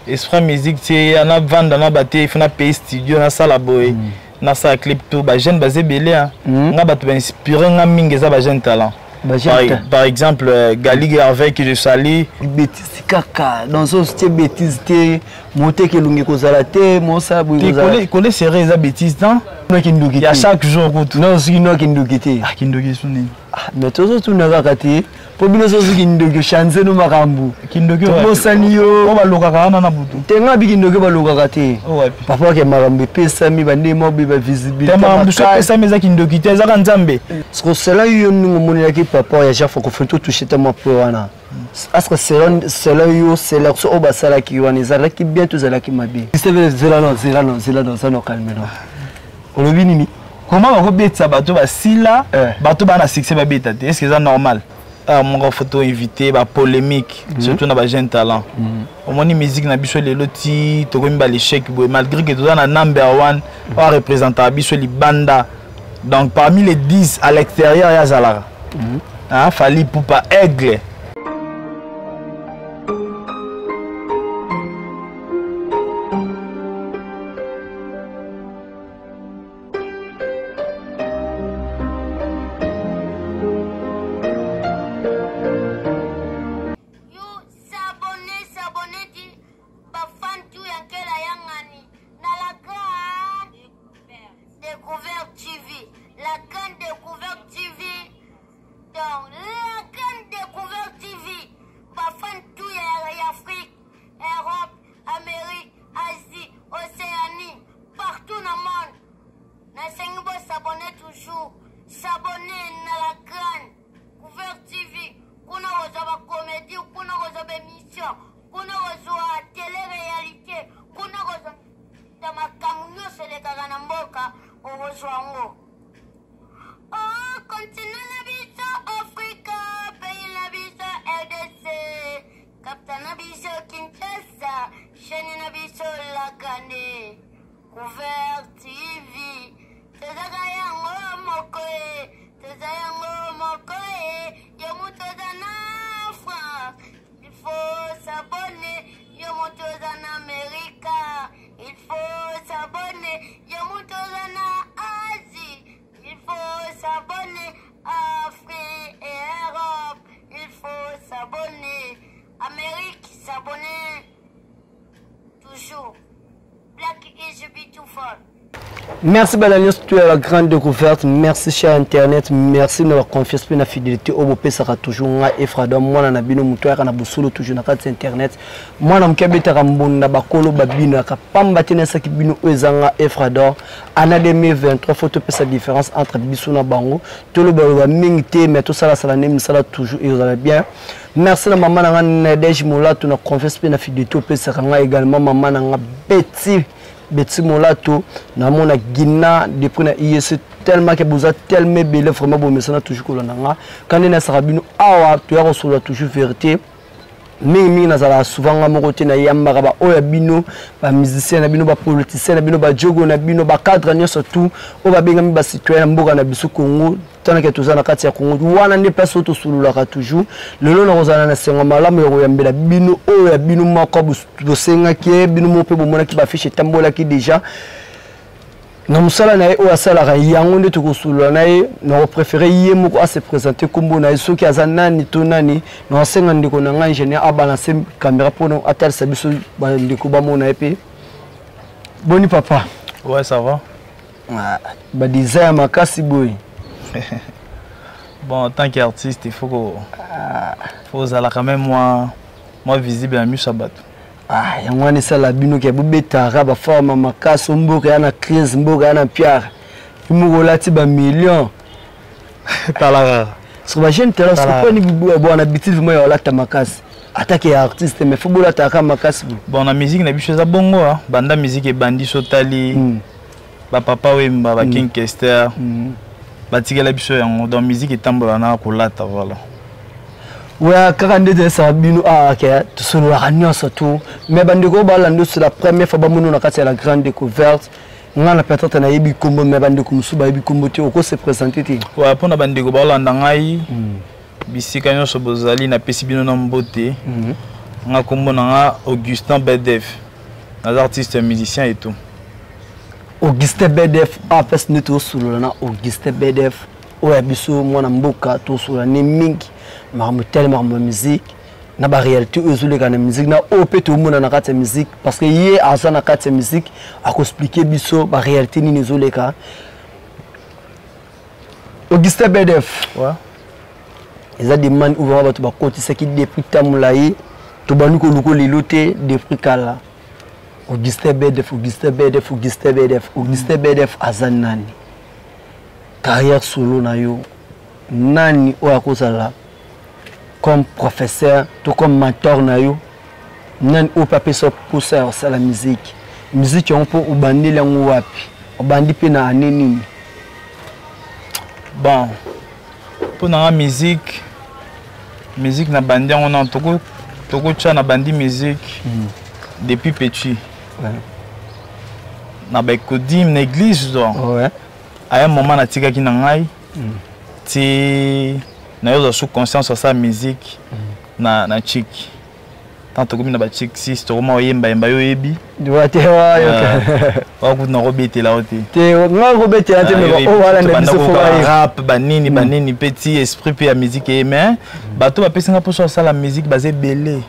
Esprit musique ti ya navanda na bate, il faut na payer studio nasala boye. Nasala clip tout ba jeune baza ebele hein. Nga bato ba inspiré nga mingi eza ba jeune talent. Par exemple, Gali Gervais que je salue. Bêtise kaka, dans ce sens bêtise te, moteke elongi kozala te, mosala boye kozala. Coller serré eza bêtise non? Kindoki te. Ya chaque jour kutu. Non, soki no kindoki te. Ah kindoki so nini? Ah, mais tozotuna kaka te. Po bino soki kindoki ochanze no makambo. Kindoki tobosani yo. O balokaka wana na butu. Te nga bi kindoki balokaka te. Papa ke makambo epesami bande mobi ba visibilité. Te makambo so epesami eza kindoki te, ezaka Nzambe. Siko sela yo ndenge omonelaki papa ya Jean Francophonie to touche te mwa point wana. Est-ce que selon yo sélection oyo basalaki wana ezalaki bien to ezalaki mabe? Zela no, zela no, zela no, zela no, calme no. Olobi nini? Comment bakobetisa bato basila, bato bana succès babeta te? Est-ce que eza normal? Ah, moko faut éviter ba polémique, surtout na ba jeune talent. Omoni musique na biso lelo ti tokomi ba l'échec boye malgré que toza na number 1 oyo représentaka biso libanda. Donc parmi les 10 à l'extérieur ya zalaka. Ah, Fally Ipupa aigle. Merci Balanios, tu es la grande découverte. Merci cher internet, merci de la confiance et la fidélité. Au bopé sera toujours nga Efrado, moi na bino muto ya na bosolo toujours na kati internet. Moi na mkebe ta mbonda bakolo babino ka pamba tena saki bino ezanga Efrado. Ana 2023 faut te sa différence entre biso na bango. Tout le baloba mingi te mais tout ça la sala ne sala toujours et vous allez bien. Merci na maman na Nadège Molato na confiance et na fidélité au pesa nga également maman na Betty Betty Molato na mona Gina depuis na IEC tellement que boza tellement belle vraiment bon mais ça toujours kolanda nga quand na sarabino awa to ya kosola toujours vérité mingi mingi nazalaka souvent nga moko te nayambaka baoyo ya bino bamusicien na bino bapoliticien na bino bajogo na bino bacadre nyonso tout oyo babengami bacitoyen na mboka na biso Congo tanake toza na kati ya Congo wana nde place oyo tosololaka toujours lelo nakozala na sengo malamu ya koyambela bino oyo ya bino moko bosengaki ye bino moko mpe bomonaki bafiche etambolaki déjà na mosala na ye oyo asalaka yango nde tokosolola na ye nakopréféré ye moko ase présente nkombo na ye soki aza nani to nani nakosenga ndeko na ngai ingénieur abalance caméra mpona atalisa biso bandeko bamona ye mpe boni papa. Ouais, ça va. Ah, ba design ya makasi boye. Bon, en tant qu'artiste, il faut que faut ozala quand même moi visible na miso ya bato. Ah, yango wana esala bino ke bobetaka baforme makasi mboka ya na crise mboka ya na piare moko olati bamillion tala kaka soki bajeune talent soki poni bwana habitude vraiment ya olata makasi atake ya artiste mais faut bolataka makasi boye. Bon, na musique na biso eza bongo banda musique ebandi so tali ba papa Wemba ba King Kester batikela biso yango donc musique etambola na kolata voilà. Ouais, kaka nde toyesaka bino awa ke tosololaka nyonso tout mais bandeko oyo balanda c'est la première fois bamoni na kati ya la grande découverte nga na peut-être nayebi kombo mais bandeko mosusu bayebi kombo te oko se présenter te. Ouais, mpona bandeko baolanda ngai bisika nyonso bozali napesi bino na mbote. Nga kombo na nga Augustin Bedef, naza artiste musicien et tout. Augustin Bedef, apesi nde tosolola na Augustin Bedef oyo ya biso mwana mboka. Tosolola ne mingi makambo etali makambo ya musique na baréalité oyo ezoleka na musique, na oyo mpe tomona na kati ya musique, parce que ye aza na kati ya musique, akoexpliquer biso baréalité nini ezoleka. Augustin Bedef, eza demande oyo vraiment bato bakotisaki depuis ta molai. Tobandi koluka lelo te, depuis kala. Augustin Bedef, Augustin Bedef, Augustin Bedef, Augustin Bedef aza nani? Carrière solo na yo, nani oyo akozala comme professeur to comme mentor na yo? Nani oyo mpe apesa mposa ya kosala musique? Musique yango mpo obandeli yango wapi? Obandi mpe na ane nini? Bon, mpo na nga, musique na bandi yango na tokotya na bandi musique depuis petit na baecodim, na église. Donc à un moment natikaki na ngai ti nayozwa sous conscience asala musique na chik. Tant tokomi na bachik 6, tokoma oyembayemba, yo oyebi. Te. Wakuti nakobetela yo te. Te, nga kobetela te, mais oyo walanda biso fo bayeba. Rap banini banini mpe ti esprit mpe ya musique eye. Mais bato bapesi nga mposo asala musique baza ebele,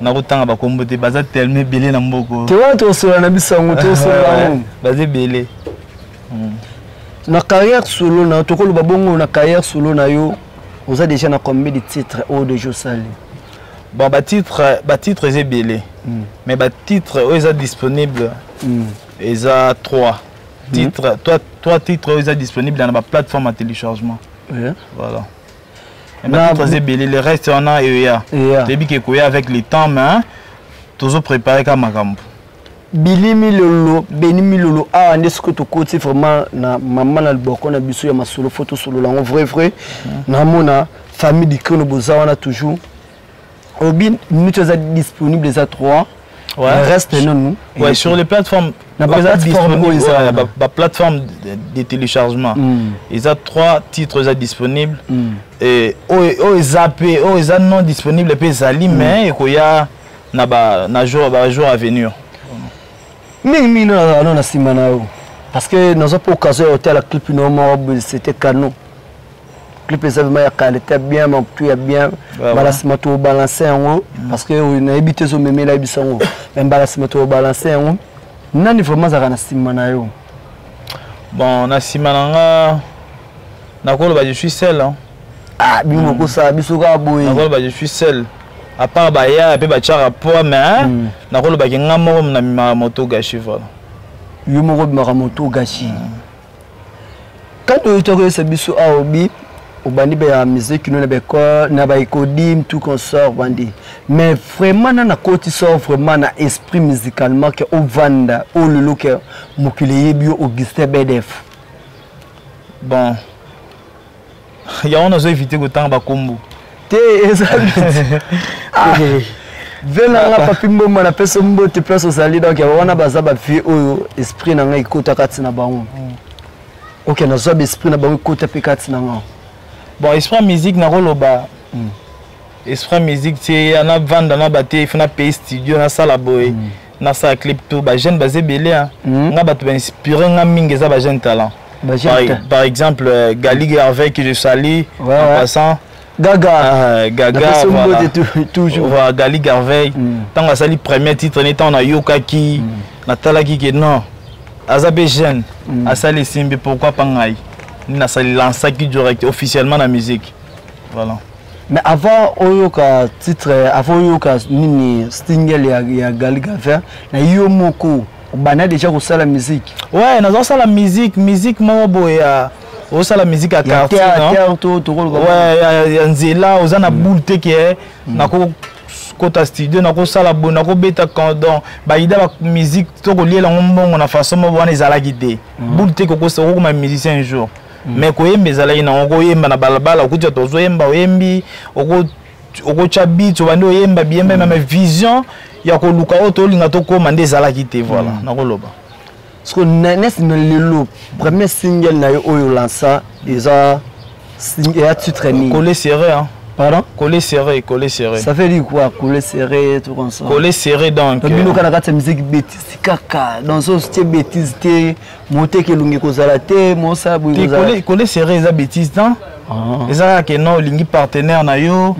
nakotanga bakombo te, baza tellement ebele na mboko. Te, wana tosola na biso yango, tosola yango. Baza ebele. Na carrière solo na yo, tokoloba bongo, na carrière solo na yo, oza déjà na combien de titres oyo déjà osali? Bon, batitre eza ebele, mais batitre oyo eza disponible eza 3 titres, trois titres oyo eza disponible na baplateforme ya téléchargement. Voilà. Batitre eza ebele, le reste wana eya. Toyebi ke ekoya avec le temps, mais tozopréparé ka makambo. Bili Milolo, Beni Milolo, awa nde soki tokoti vraiment na mama na liboko na biso ya masolo, fo tosolola yango vrai vrai. Namona famille Dikrono boza wana toujours. Obi minute eza disponible eza 3. Ouais. Reste nanu. Ouais, sur les plateformes. Na ba plateforme oyo eza wana. Ba plateforme de téléchargement. Eza trois titres eza disponible. Et oyo eza mpe oyo eza non disponible mpe ezali, mais ekoya na ba na jour ba jour à venir. Mingimingi ndo nazala no na nsima na yo, parce que nazwa mpe occasion ya hôtel ya clip no moko boye, c'était canon. Clip eza vraiment ya qualité bien, makutu ya bien. Mbala nsima tobalance yango, parce que nayebi te ezomemela biso yango, mais mbala nsima tobalance yango. Nani vraiment azalaka na nsima na yo? Bon, na nsima na nga, nakoloba je suis seul, hein. Ah, bino bokosala biso kaka boye. Nakoloba je suis seul, à part baya mpe batiaka poids, mais nakolobaki nga moko namimaka moto gashi, voilà. Yo moko obimaka moto gashi. Quand oyo tokoyesa biso awa, obi obandi ba musique no na baécole, na baécodim, tout consort obandi, mais vraiment na nakoti so vraiment na esprit musicalement ke ovanda oyo lelo ke mokili eyebi yo Augustin Bedef? Bon, yango nazo éviter kotanga bakombo. Te, eza ve na nga Papi Mbomba, napesa mbote place ozali. Donc wana baza bavie oyo esprit na ngai ekota kati na bango. Ok, nazwa baesprit na bango ekota mpe kati na nga. Bon, esprit musique, nakoloba esprit musique ti navanda na bate, ifo napaye studio, nasala boye, nasala clip to bajeune baza ebele. Nga bato bainspire nga mingi eza bajeune talent. Par exemple Gali Gervais, que je salue en passant. Gaga. Gaga, voilà. Toujours. Voilà, Gali Garvey, ntango asali premier titre ne, ntango nayokaki, natalaki ke non, aza mpe jeune, asali esimbi, pourquoi pas ngai? Nini nasali, lansaki direct officiellement na musique, voilà. Mais avant oyoka titre, avant oyoka nini, single ya Gali Garvey, na yo moko obanda déjà kosala musique? Ouais, nazosala musique, musique moko boye ya osala musique ya quartier, ouais, ya nzela. Oza na boule te ke nakokota studio, nakosala boye, nakobeta. Donc baida bamusique to koliela yango mbongo na façon moko wana ezalaki te. Boule te okokoma musicien un jour, mais koyemba ezalaki nango. Koyemba na balabala, okuti bato ozoyemba, oyembi, okotya beat, obandi oyemba biyemba. Mais vision ya koluka oyo tolinga tokóma nde ezalaki te, voilà, nakoloba. Parce que nesi na lelo, premier single na yo oyo lança eza, eya titre nini? Collé serré, hein. Pardon? Collé serré, collé serré. Ça veut dire quoi, collé serré, tout comme ça? Collé serré donc. Donc bino kana kati musique bêtise kaka. Dans ce style bêtise te, monter ke lungi kozala te, mosa boye kozala. Collé collé serré eza bêtise non? Ah. Eza que non olingi partenaire na yo.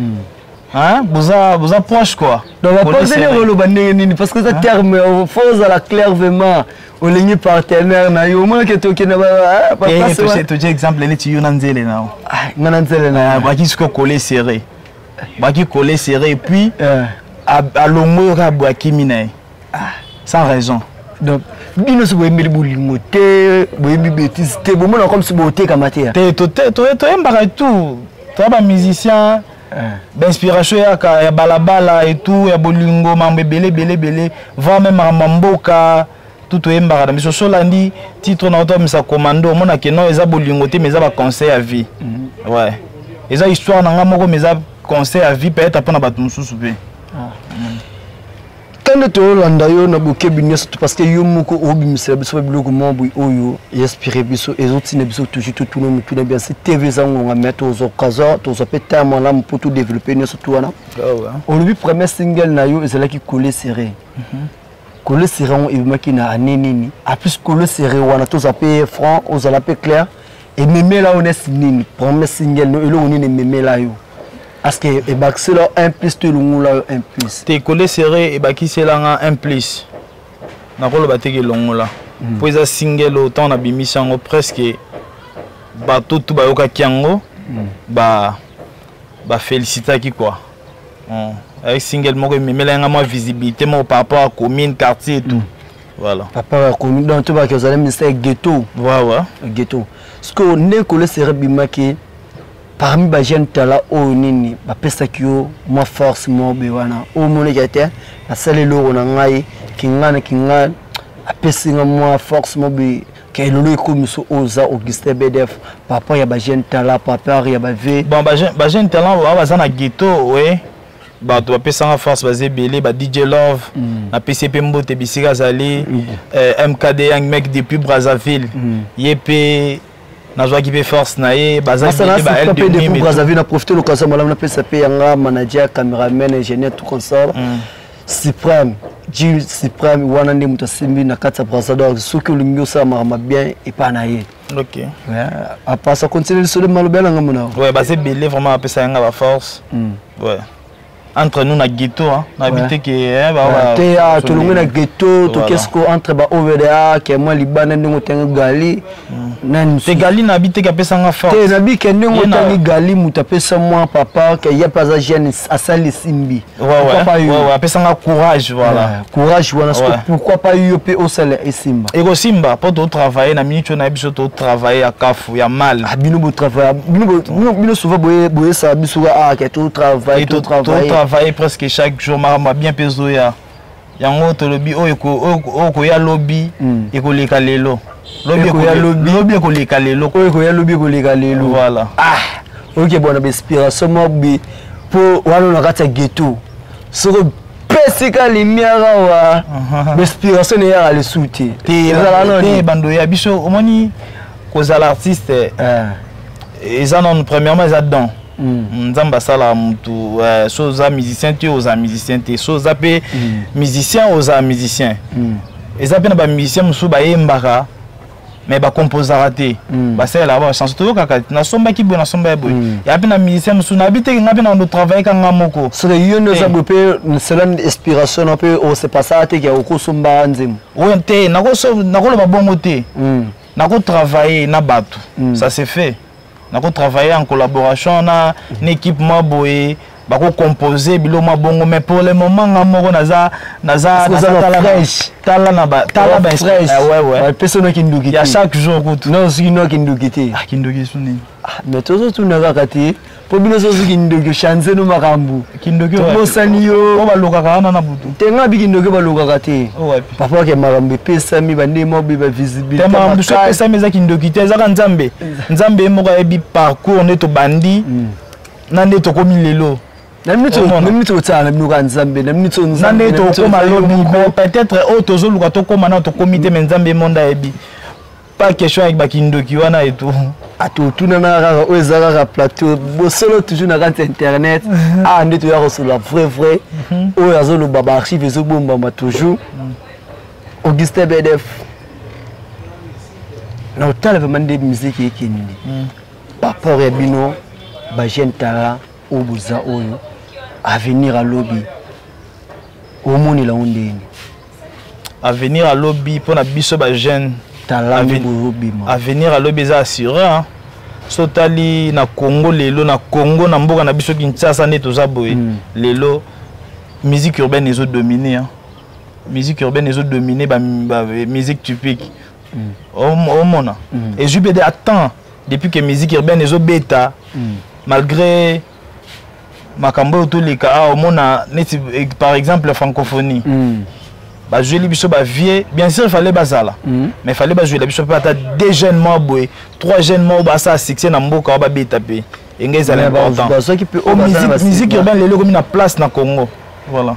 Hein? Boza boza proche quoi. Donc ba partenaire oloba ndenge nini parce que ça terme faut ozala clair vraiment. Olingi partenaire na yo omonaki tokende totie exemple neti yo na nzele na yo nga na nzele na baki sikoyo colle serré, baki colle serré et puis alongo yo kaka boye, akimi na ye sans raison. Donc bino so boyembeli bolingo te, boyembi bêtise te, bomona comme si botekama te? Te, toyembaka tout, toya bamusicien, bainspiration eyaka ya balabala et tout, ya bolingo, mambo ebele ebele ebele, voire même makambo ya mboka, tout toyembaka na biso. So olandi titre na otomisa commando, omonake non, eza bolingo te, mais eza baconseil ya vie. Ouais, eza histoire na nga moko, mais eza conseil ya vie peut-être mpona bato mosusu mpe. Kande toyolanda yo na bokebi nyonso, parce que yo moko obimisela biso babiloko moko boye oyo inspiré biso, ezotina biso toujours totuna motuna. Bien si TV eza ngonga, mais tozwa occasion, tozwa mpe temps malamu mpo todéveloppe nyonso tu wana. Olobi premier single na yo ezalaki Collé serré. Collé serré yango ebimaki na année nini? En plus, Collé serré wana, tozwa mpe franc, ozala mpe clair, ememela yo nesi nini? Premier single no, eloko nini ememela yo? Parce que ebakisela un plus to elongola yo un plus? Te, Collé serré ebakiselanga un plus, nakoloba teke elongola, mpo eza single oyo ntango nabimisi yango, presque bato tu bayokaki yango, bafélicitaki quoi. Avec single moko ememela yanga mwa visibilité moko par rapport à commune, quartier et tout. Voilà. Papa ya commune, donc tobaki ozali ministère ghetto? Ouais. Ghetto. Parce que nde Collé serré bimaki, parmi bajeune tala oyo nini bapesaki yo mwa force moko boye wana oyo omonaki te, nasali eloko na ngai kinga na kinga, apesi nga mwa force moko boye ke elolo ekomi so oyo oza Augustin BDF, par rapport ya bajeune tala, par rapport ya bave? Bon, bajeune talent oyo baza na ghetto, we bato bapesanga force baza ebele. Ba DJ Love, napesi ye mpe mbote bisika azali. MKD Young Mec depuis Brazzaville, ye mpe nazwaki mpe force na ye. Baza ebele, ba L depuis Brazzaville. Na profite l'occasion malamu, napesa mpe yanga manager, cameraman, ingénieur, tout consort, Suprême G Suprême wana nde moto asimbi na kati ya Braza. Donc soki olingi osala makambo bien, epai na ye. Apasa continue lisolo, maloba elanga mona. Ouais, baza ebele vraiment, bapesa yanga baforce. Ouais, entre nous na ghetto, hein, na habité ke te tolongwe na ghetto, toke siko entre ba OVDA ke mwa libanda, ndenge otangi gali nani? Te, gali na habité ke apesanga force. Te, nabi ke ndenge otangi gali, moto apesa mwa papa ke ye mpe aza jeune, asali esimbi. Ouais, apesanga courage, voilà. Courage wana. Pourquoi pas yo mpe osala esimba? Ekosimba mpo totravaille na minute oyo na biso, totravaille ya kafu ya mal. Bino botravaille, bino souvent boyesaka biso ke totravaille. Totravaille presque chaque jour, makambo bien mpe ezoya. Yango tolobi oyo koya lobi ekoleka lelo, lobi ekoleka lelo. Oyo ekoya lobi ekoleka lelo. Voilà. Ah ok, bona bainspiration moko boye mpo wana na kati ya ghetto, soki opesika lumière awa, bainspiration eyaka lisusu te. Te, bando ya biso, omoni kozala artiste eza nanu, premièrement eza don. Nzambe asalaka motu. So oza musicien te, oza musicien te. So oza mpe musicien, oza musicien. Eza mpe na bamusicien mosusu bayembaka mais bakomposaka te, basalelaka bachanson toyokaka, nasombaki boye, nasombaki boye. Ya mpe na musicien mosusu nayebi te, nga mpe na travaille ka nga moko. Soki yo nde oza boye mpe selon inspiration na mpe osepasaka te ke okosomba nzembo? Oyo te, nakoloba bongo te. Nakotravaille na bato, ça se fait, nakotravaille en collaboration na équipe mwa boye, bakocompose bilo mwa bongo, mais pour le moment nga moko naza naza tala na ba tala ba ouais, no kindoki. Ya chaque jour kutu. Non, soki no kindoki te. Ah, kindoki so nini? Mais tozotuna kaka te mpo bino soki kindoki ochange no makambo. Kindoki? Tobosani yo. Oyo balokaka wana na butu? Te, nga bi kindoki balokaka te. Papa oke makambo epesami bande mo be bavisibilité. Te, makambo so epesami eza kindoki te, ezaka Nzambe. Nzambe ye moko ayebi parcours nde tobandi na nde tokomi lelo. Na minute otiala na bino kaka Nzambe na minute. Na nde tokóma lobi, peut-être oyo tozoluka tokóma na tokomi te, mais Nzambe ye monde ayebi. Pas question avec bakindoki wana et tout. Atotunana kaka oyo eza kaka plateau bosolo toujours na kati ya internet. Awa nde toya kosolola vrai vrai. Oyo azoloba baarchive ezobombama toujours. Augustin Bedef, na otala vraiment nde musique ekende par rapport ya bino bajeune talent oyo boza, oyo avenir alobi omonela ngo ndeni? Avenir alobi mpona biso bajeune talent bozobima. Avenir alobi eza assuré, hein? So otali na Congo lelo, na Congo, na mboka na biso Kinshasa, nde toza boye. Lelo musique urbaine ezodomine, hein? Musique urbaine ezodomine ba, ba, musique typique. Omona ezwi mpe de attends depuis que musique urbaine ezobeta malgré makambo oyo toleka awa. Omona neti par exemple francophonie, bazweli biso bavie. Bien sûr, fallait bazala, mais fallait bazwela biso mpe ata deux jeunes mwa boye, trois jeunes mwa oyo basala succès na mboka oyo babeta mpe enge ezala important. Bazwaki mpe oyo musique urbaine lelo ekomi na place na Congo, voilà.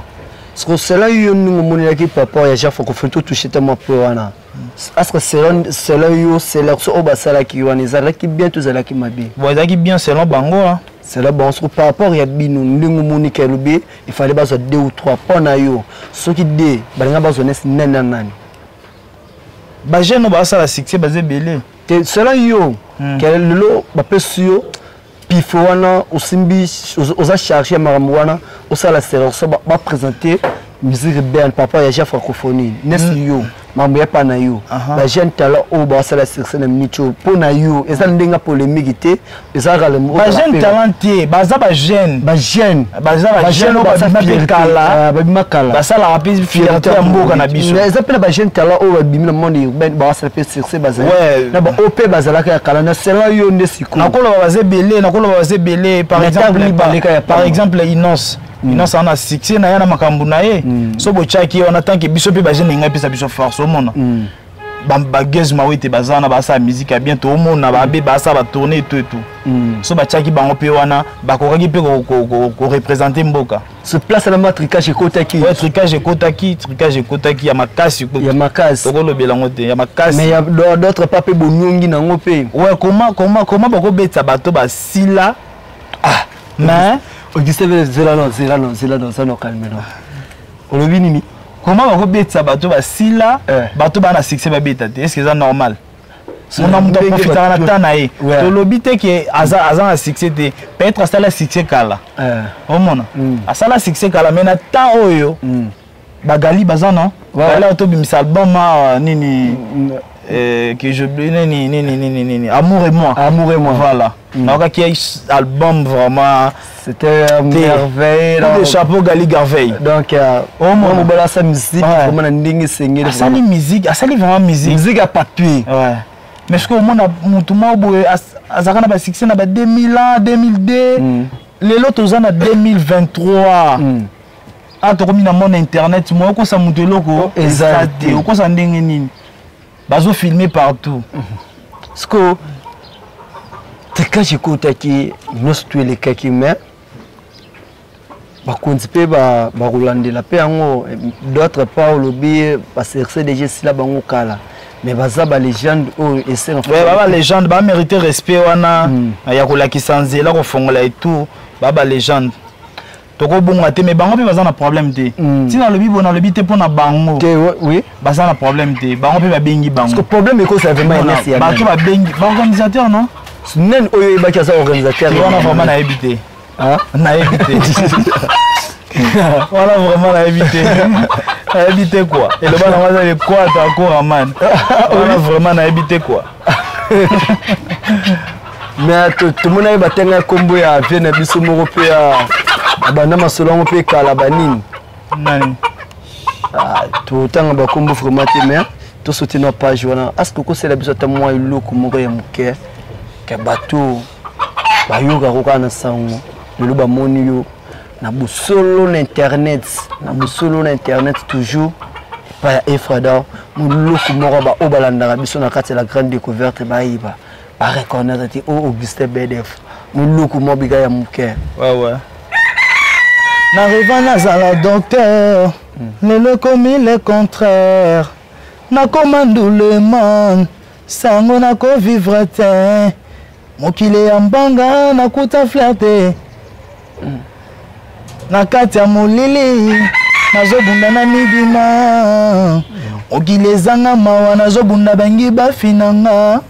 Parce que cela yo ndenge omonelaki papa ya Jean francophonie, totouche te mwa po wana. Est-ce que selon yo, sélection oyo basalaki wana ezalaki bien to ezalaki mabe? Bon, ezalaki bien selon bango, hein. Selon bango. Soki par rapport ya bino, ndenge omoniki alobi il fallait bazwa deux ou trois, mpo na yo soki deux balinga bazwa nesi nani na nani? Bajeune oyo basala succès baza ebele. Te, selon yo, ke lelo bapesi yo pifo wana, osimbi, oza charge ya makambo wana, osala sélection, baprésente musique urbaine par rapport ya Jean francophonie nesi yo makambo ya pa na yo, bajeune talent oyo basala succès na minute oyo, mpo na yo eza ndenge ya polémique te, eza kaka bajeune talent te, baza bajeune. Bajeune. Baza bajeune oyo babima mpe kala. Babima kala. Basalaka mpe fierté ya mboka na biso. Eza mpe na bajeune talent oyo babimi na monde urbain, basala mpe succès, bazali na baoyo mpe bazalaka ya kala. Na selon yo nde sikoyo? Nakoloba baza ebele, nakoloba baza ebele. Par exemple, par exemple Innoss. Innoss aza na succès na ye na makambo na ye. So botiaki ye wana, tant que biso mpe bajeune, ngai epesa biso force. Omona bagaz mawete baza wana, basala musique ya bien, toomona babe basala batourne etu etu. So batiaki bango mpe wana, bakokaki mpe koreprésente mboka. Sur place na trucage ekotaki? Ouais, trucage ekotaki, trucage ekotaki ya makasi. Ya makasi. Tokolobela yango te, ya makasi. Mais ya d'autre part mpe bonyongi nango mpe. Ouais, comment bakobetisa bato basila? Ah. Mais Augustin, zela no, zela no, zela no, zela no, calme no. Olobi nini? Comment bakobetisa bato basila, bato baa na succès babeta te? Est ce que eza normal? Mona moto aprofitaka na temps na ye. Tolobi te ke aza na succès te, peut-être asala succès kala. Omona asala succès kala, mais na temps oyo bagali baza non, bali oyo tobimisa album awa nini, que je nini nini nini nini, Amour et moi. Amour et moi. Voilà. Naokaki album vraiment. C'était merveille. Coup de chapeau Gali Garveille. Donc mobala asa musique vraiment na ndenge esengeli. Asali musique, asali vraiment musique. Musique ya papier. Ouais, mais soki omona motu moko boye azalaka na basuccès na ba 2000 ans, 2002, lelo toza na 2023, a tokomi na monde internet, mo okosa moto eloko eza te, okosa ndenge nini? Bazofilme partout. Siko trucage ekotaki, nyonso tu elekaki, mais bakonzi mpe bakolandela mpe yango. D'autre part, olobi baserce déjà esila bango kala, mais baza balégende oyo esenga. Ba balégende bamérite respect wana ya kolakisa nzela, kofongola etout. Ba balégende tokobonga te, mais bango mpe baza na problème te. Ntina alobi bo, nalobi te mpo na bango. Te, oui. Baza na problème te, bango mpe babengi bango. Problème ekosa vraiment. Bato babengi baorganisateur, non? Nani oyo oyebaki aza organisateur? Wana vraiment nayebi te, nayebi te wana, vraiment nayebi te, nayebi te quoi. Eloba nango aza lekwata akoraman wana, vraiment nayebi te quoi. Mais tomonaki batanga nkombo ya vie na biso moko mpe ya banda masolo yango mpe kala banini. Nani? Totanga bakombo vraiment te, mais tosauter na page wana. Aske okosela biso ata mwa eloko moko ya moke ke bato bayokaka kaka na sango, lelo bamoni yo na bosolo na internet, na bosolo na internet toujours epai ya Efrada, moloko moko baoyo balandaka biso na kati ya la grande découverte bayeba bareconnaître te o Augustin Bedef, moluku moko bika ya moke? Ouais. Narêva nazala docteur, lelo ekomi le contraire, nakoma nduleman. Sango nakovivre te, mokili ya mbanga nakuta fleur te. Na kati ya molili nazobunda na midima, mokili ezanga mawa, nazobunda bangi bafinanga,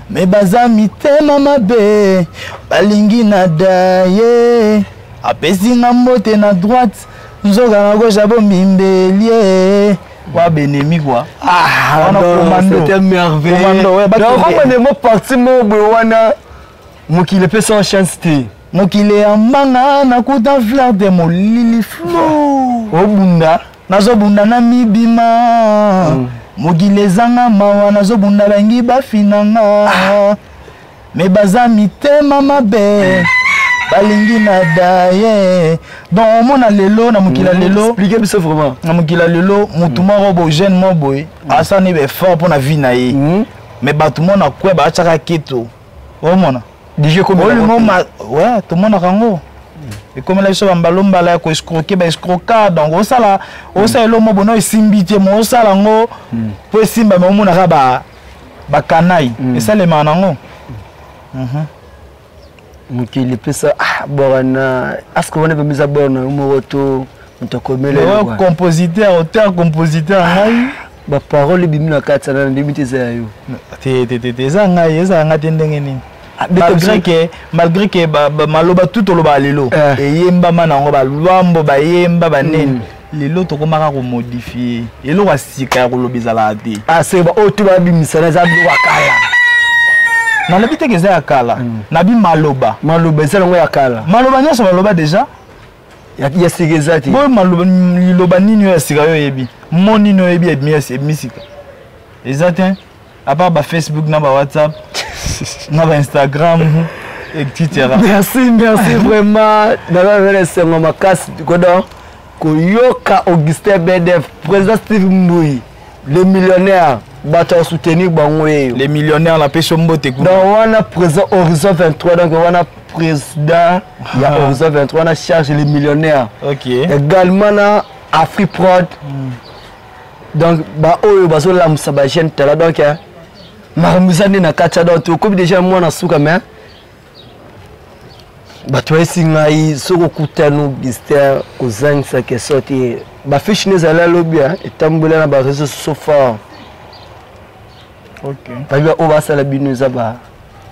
me baza mitema mabe, balingi na daye. Apesi nga mbote na droite, nzoka na gauche abomimbelie wa benemi quoi. Ah, Wana non, commando. c'était merveilleux. Commando, ouais, Donc, bakende. komona mo parti moko boye wana, mokili epesa chance te. Mokili ya mbanga nakuta fleur te, molili flou, Obunda. Nazobunda na mibima, mokili ezanga mawa, nazobunda bangi bafinanga, me baza mitema mabe, balingi na daye. Donc omona lelo na mokili ya lelo, Explique biso vraiment. Na mokili ya lelo, motu moko boye, jeune moko boye, asala ba effort mpo na vie na ye, mais bato mona kwe baatiaka keto, omona. DJ Olingo ma ouais, tomonaka yango ekomela biso bambala mbala ya koescroquer, baescroka. Donc osala eloko moko bono esimbi te, mo osala yango mpo esimba, me omonaka bakanai esalemaka nango. Mokili epesa, ah, borana aske wana pembe eza borna yo moko to moto akomela yo, quoi. Compositeur, auteur, compositeur ngai. Baparole ebimi na kati wana, ndimi te eza ya yo. Te, te, te, te, eza ngai, ezala ngai te, ndenge nini? Ah, beta. Malgré que maloba tu tolobaka lelo eyembama nango, balwambo bayemba banene. Lelo tokomaka komodifier eloko ya sika ya koloba ezalaka te. Ah, c'est ba oyo to babimisa na eza biloko ya kala. Nalobi teke eza ya kala, nabi maloba. Maloba eza nango ya kala. Maloba nyonso baloba déjà. Ya sika eza te. Boyo maloba, liloba nini oyo ya sika oyo oyebi? Mo nini oyebi ebimi sika? Eza te, à part bafacebook na bawhatsapp na bainstagram, etc. Merci, merci vraiment. Naza esengo makasi kodo koyoka Augustin Bedef, président Steve Mbui, le millionnaire, bato ya soutenir bango eyo. Les millionnaires, napesi yo mbote kuna. Donc wana président Horizon 23, donc wana président ya Horizon 23 wana charge les millionnaires. Également na Afriprod, donc baoyo bazolamusa bajeune tala. Donc makambo eza nde na kati ya, donc tokomi déjà mwana suka, mais bato bayesi ngai soki okutani Augustin, kozangisa question te. Bafiche ne ezali alobi etambola na baréseau sociaux fort. Babi oyo basala bino eza ba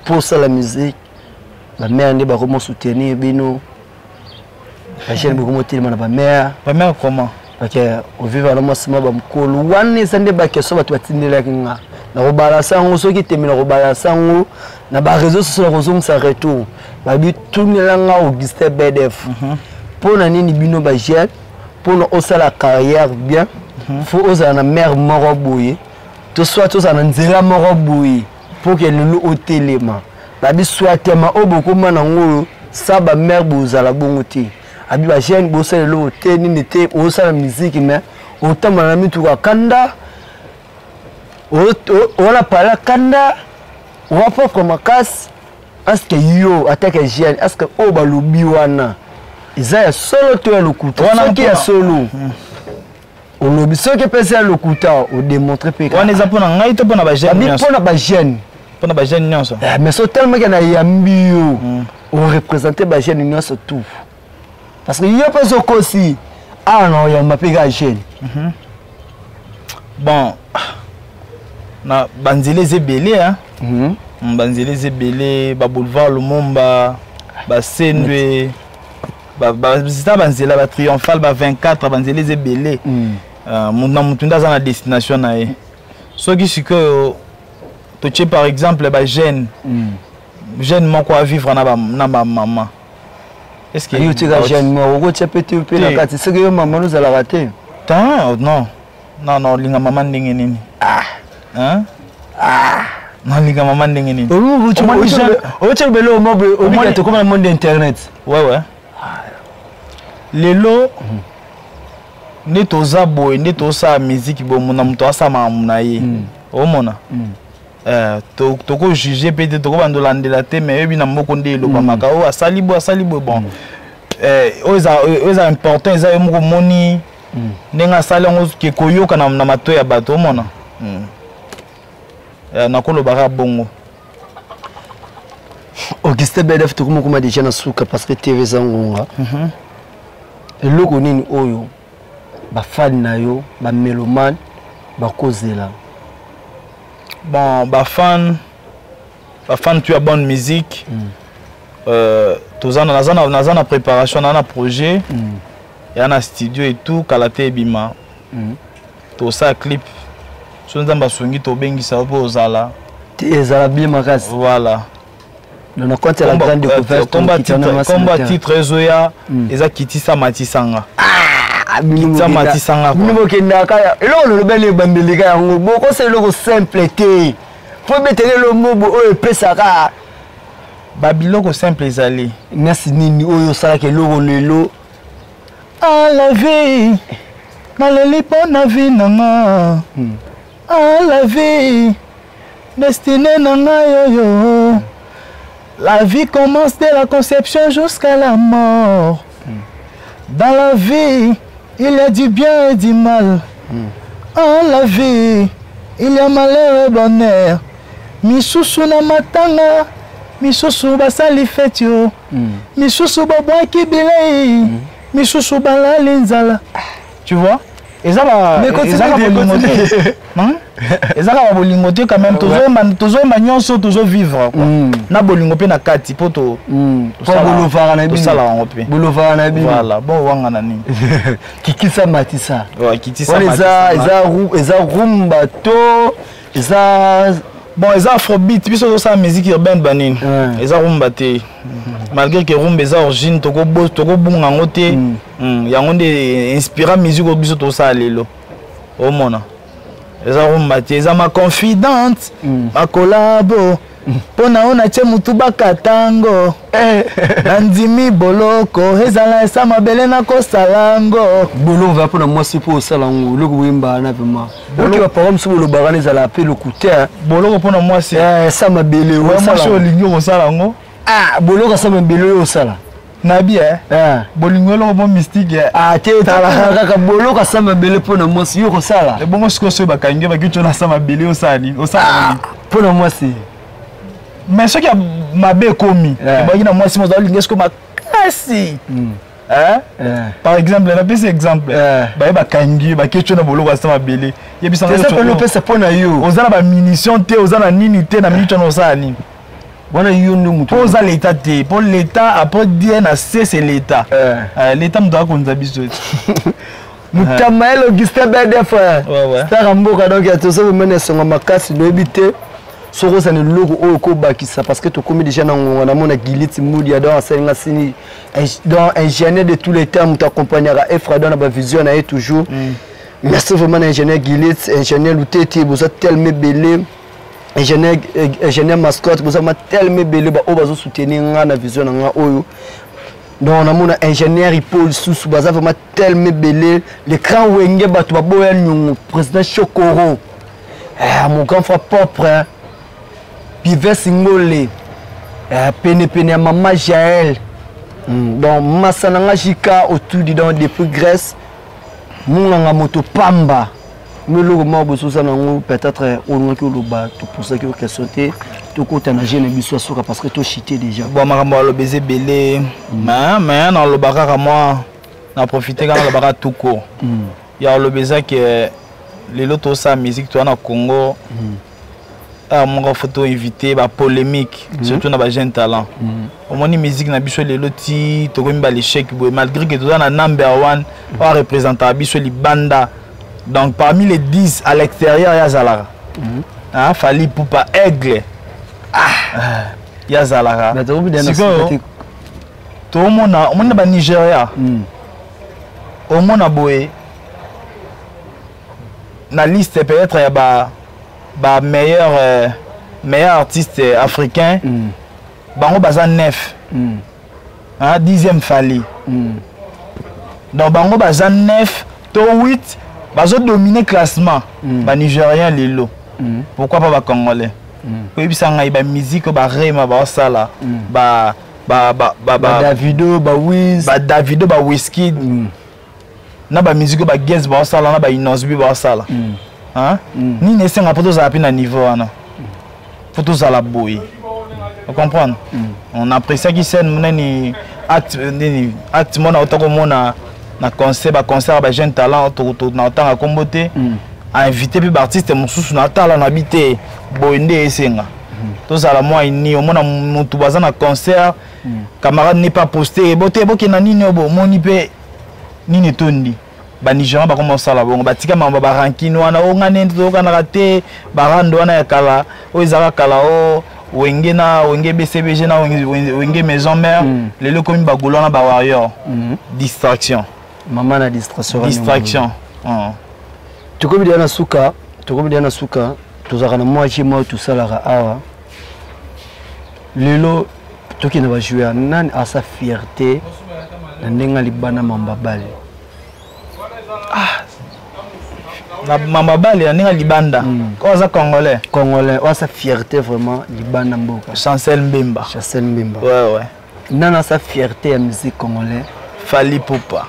mpo osala musique, bamare nde bakomo soutenir bino, bajeune bokomo telema na bamare. Bamare comment? Ok, ovivre na mwasi mwa bamokolo wana, eza nde baquestion bato batindelaki nga. Nakobalansa yango soki temi, nakobalansa yango na baréseau sociaux, nakozongisa retour. Babi tunela nga Augustin Bedef, mpo na nini bino bajeune, mpona osala carrière bien, faut ozala na mare moko boye to soit ozala na nzela moko boye mpo ke lelo otelema? Babi soit tema oyo bokóma nango oyo sa bamare bozala bongo te. Abi bajeune bosala eloko te, nini te, osala musique mais otambola na mituka kanda, wana pala kanda, owa propre makasi. Est-ce yo atake jeune, est ce que oyo balobi wana eza ya solo to ya lokuta? Soki ya solo olobi, soki mpe eza ya lokuta, odémontre mpe. Wana eza mpona ngai to mpona bajeune? Mpona bajeune. Mpona bajeune nyonso. Mais so tellement ke nayambi yo, oreprésente bajeune nyonso tout, parce que yo mpe sokosi awa na oyamba mpe kaka jeune. Bon, na banzela eza ebele, banzela eza ebele, baboulevard Lumumba, basendwe, eza banzela batriomphal, ba 24, banzela eza ebele. Na motu nde aza na destination na ye. Soki sikoyo totie par exemple bajeune, jeune moko avivre na bamama, est-ce que otika jeune moko okotia mpe te mpe na kati soki yo mama nozalaka te? Non, non, non, olinga mama ndenge nini? Ah, nalinga mama ndenge nini? Otia lobelo mo boye, obika tokóma na monde internet. Ouais, lelo nde toza boye, nde tosala musique boye, na moto asala makambo na ye, omona tokojuge mpe te, tokobanda olandela te, mais oyebi na moko nde elobamaka oyo asali boye, asali boye. Bon, oyo eza important, eza yo moko omoni ndenge asali yango ke koyoka na matoi ya bato, omona. Nakolobaka bongo. Augustin BDF, tokoma koma déjà na suka parce que TV eza ngonga. Eloko nini oyo bafani na yo, bamélomane bakozela? Bon, bafan tu ya bonne musique, toza naza na préparation, na projet ya na studio et tout, kala te ebima. Tosala clip so Nzambe asungi, tobengisa mpo ozala. Te, ezala bien makasi. Voilà. Donc na compte ya la grande découverte. Komba titre ezoya eza Kitisa Matisanga. Kitisa Matisanga. Bino bokendaka eloko lolobeli ebambelika yango, bokosa eloko simple te po ebeteli eloko mobo oyo epesaka. Babiloko simple ezali. Nasi nini oyo osalaka eloko lelo? À la vie, naleli mpo na vie na nga. À la vie, destinée na ngai oyo. La vie commence dès la conception jusqu'à la mort. Dans la vie, il y a du bien et du mal. En la vie, il y a malheur et bonheur. Misusu na matanga, misusu basali feti yo, misusu babwaki bilei, misusu balali nzala. Tu vois, eza bolingo te, eza kaka bolingo te quand même. Tozoyemba nyonso, tozovivre na bolingo mpe na kati mpo Bolovaka na tosala yango mpe. Bolovaka na bino. Voilà, bon, wanga na nini? Kikisa Matisa. Kitisa. Eza rumba to eza? Bon, eza afrobeat. Biso tozosala musique urbaine banini, eza rumba te, malgré que rumba eza origine, tokobunga yango te. Yango nde inspira musique oyo biso tozosala lelo. Omona, eza rumba te, eza ma confidente, makolabo mpo na oyo natie mutu bakatango, nandimi boloko ezala esa mabele nakosala yango. Boloko va mpona mwasi mpo osala yango, eloko boyembaka na vraiment oki baparole mosusu bolobaka na ezala mpe lokute. Boloko mpona mwasi? Esa mabele. Mwasi olingi okosala yango. Boloko asa mabele oyo osala. Nabi bolingo eloko mo mystique. Te, talaka kaka boloko asa mabele mpona mwasi, yo kosala. Ebongo sikoyo soki bakangi yo, bakiti na asa mabele, osala nini? Osala nini? Mpona mwasi. Mais soki mabe ekomi, ebaki na mwasi mozo alingi sikoyo makasi, par exemple, napesi exemple, baye bakangi yo, baketi yo na boloko asa mabele, yebisangopesa mpo na yo. Oza na bamunition te, oza na nini te, na minute wana osala nini? Wana yo nde moto. Mpo oza l'état te, mpo l'état après die na se, c'est l'état. L'état moto akonza biso te. Mutamael Augustin BDF, star ya mboka. Donc toza vraiment na esonga makasi. Noyebi te soki ozala eloko oyo okobakisa, parce que tokomi déjà na ngonga. Namona Giliti Mudia, donc asalinga sini, donc ingénieur de tous les temps, moto accompagnaka Efradon na bavision na ye toujours. Merci vraiment na ingénieur Gilit, ingénieur Luteti, boza tellement ebele, ingénieur Mascotte, boza ma tellement ebele baoyo bazosoutenir nga na vision na nga oyo. Donc namona ingénieur Ipo lisusu, baza vraiment tellement ebele. Le grand Wenge, bato baboya niongo, président Chokoro, mon grand frère propre Pives Ngole, penepene ya mama Jael. Donc masa na nga Jika Otudi, donc depuis Grèce, monganga moto pamba. Mo eloko moko bozoza nango, peut-être olongaki oloba, topusaki yo question te, tokota na jeune biso ya suka parce que tochite déjà. Bon, makambo aloba eza ebele, mais naloba kaka mwa na profite kaka, nalobaka tout court. Ya oloba eza ke lelo tosala musique, toza na Congo, awa moko faut toéviter bapolémique, surtout na bajeune talent. Omoni musique na biso lelo ti tokomi bal'échec boye, malgré que toza na number one oyo areprésentaka biso libanda. Donc parmi les 10 à l'extérieur, ye azalaka. Fally Ipupa, aigle, ye azalaka. Sikoyo toomona, omoni na Banigeria, omona boye na liste peut-être ya ba meilleur artiste africain, bango baza 9, hein, 10e Fally. Donc bango baza 9 to 8, bazodomine classement. Banigérien lelo, pourquoi pas bacongolais? Koyebisa ngai, bamusique oyo barema baosala, Badavido, Bawiz. Badavido, baWizkid, na bamusique oyo bagaz baosala, na baInnoss'B baosala, nini esenga mpo tozala mpe na niveau wana? Faut tozala boye, ocomprendre? On appréciaki scène monani, acte nini, acte mona ota komona na concert, baconcert ya bajeune talent, na otanga nkombo te, ainvité mpe baartiste mosusu. Na atala na bi te, boye nde esenga tozala mwa ini. Omona motu baza na concert, camarade n'est pas posté bote, bokenda nini oyo bomoni mpe nini etondi. Banigérien bakoma kosala bongo, batika makambo barankine wana. O nga nde toyokanaka te, barando wana ya kala oyo ezalaka kala, o Wenge na Wenge BCBG na Wenge Maison Mère. Lelo ekomi bagolo wana, bawarrior. Distraction. Mama na distraction. Distraction. Tokomi deya na suka, tokomi deya na suka. Tozalaka na mwa jeu moko tosalaka awa lelo. Tokende bajoueur. Nani asa fierté na ndenge alibana mamba bale? Na mamba bale na ndenge ya libanda, oyo aza congolais? Congolais oyo asa fierté vraiment libanda mboka. Chancel Mbemba. Chancel Mbemba. Ouais. Nani asa fierté ya musique congolais? Fally Ipupa.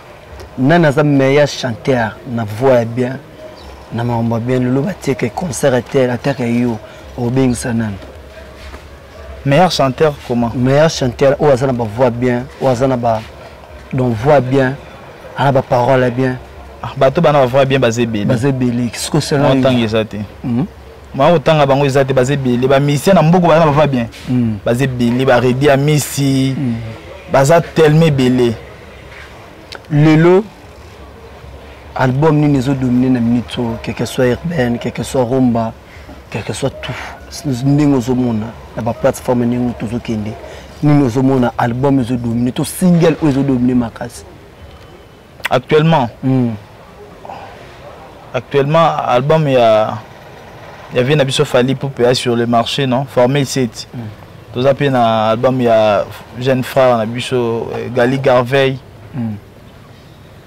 Nani aza meilleur chanteur na voix ya bien, na makambo ya bien? Lelo batieke concert etel, ataka yo, obengisa nani? Meilleur chanteur comment? Meilleur chanteur oyo aza na bavoix bien, oyo aza na ba, donc voix bien, ana baparole ya bien. Ah, bato bana bavoix bien baza ebele. Baza ebele. Siko selon otanga eza te, mwa kotanga bango eza te. Baza ebele, bamusicien na mboka baza na bavoix bien, baza ebele. Baredi ya misi baza tellement ebele. Lelo album nini ezodomine na minute oyo, quelque soit urbaine, quelque soit rumba, quelque soit tout, ndenge ozomona na baplateforme, ndenge tozokende, nini ozomona album ezodomine to single oyo ezodomine makasi? Actuellement? Actuellement, album ya ya vie na biso Fally Ipupa sur le marché, non, Formule 7. Toza mpe na album ya jeune frère na biso Gali Garvey.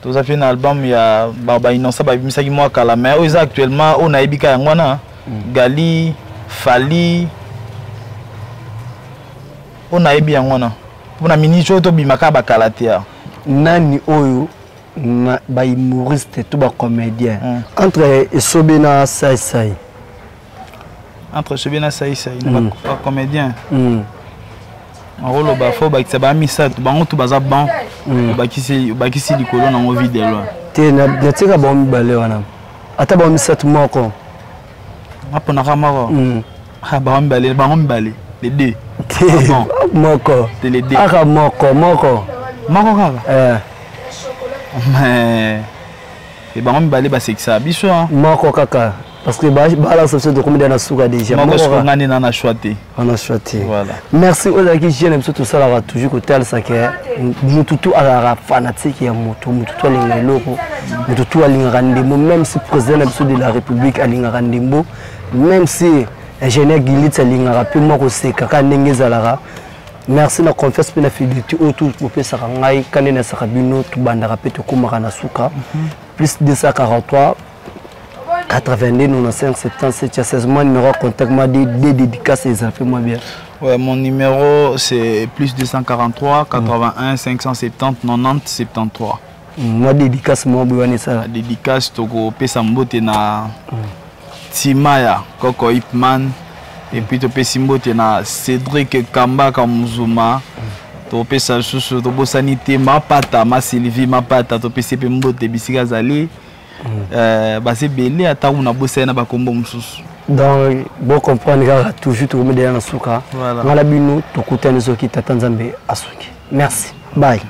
Toza mpe na album ya bainonsa babimisaki mwa kala, mais oyo eza actuellement, oyo nayebi ka yango wana. Gali, Fally, oyo nayebi yango wana mpona miniti oyo tobimaka bakala te awa. Nani oyo na bahumoriste to bacomédien, entre Esobe na Saisai? Entre Esobe na Saisai na bacomédien, akoloba fo bakisa baya misato, bango tu baza bon. Obakisi likolo nango videlo. Te, natika bango mibale wana, ata bango misato, moko. Aponaka moko? Bango mibale, bango mibale, les deux. Te, moko. Te, les deux. Aka moko, moko. Moko kaka? Mais bango mibale basekisaka biso. Moko kaka, parce que balance biso, tokomi na suka déjà. Moko siko, nga nde na na choix te. Wana choix te. Voilà. Merci. Oyo ezalaki jeune na biso, tosalaka toujours kotalisaka mutu tu azalaka fanatique ya motu, mutu tu alingaka eloko, mutu tu alingaka ndembo. Même si président na biso de la République alingaka ndembo, même si ingénieur Gilit alingaka mpe mwa koseka kaka ndenge ezalaka. Merci na confiance mpe na fidélité oyo tu bopesaka ngai. Ka nde nasaka bino, tobandaka mpe tokómaka na suka. Plus 243 82 95 77 16, moi numéro contact, moi des dédicaces et fait moi bien. Ouais, mon numéro, c'est plus 243 81 570 90 73. Moi dédicace, moi boyane ça. Dédicace, toko pesa mbote na Timaya Koko Hipman, et puis topesi mbote na Cédric Kambaka Muzuma. Topesa lisusu, tobosani te Mapata, ma Sylvie Mapata, topesi mpe mbote bisika azali. Baza ebele, ata kuna bosali na bakombo mosusu. Donc bocomprendre kaka, toujours tokomi deya na suka. Nga na bino tokutani soki tata Nzambe asuki. Merci, bye.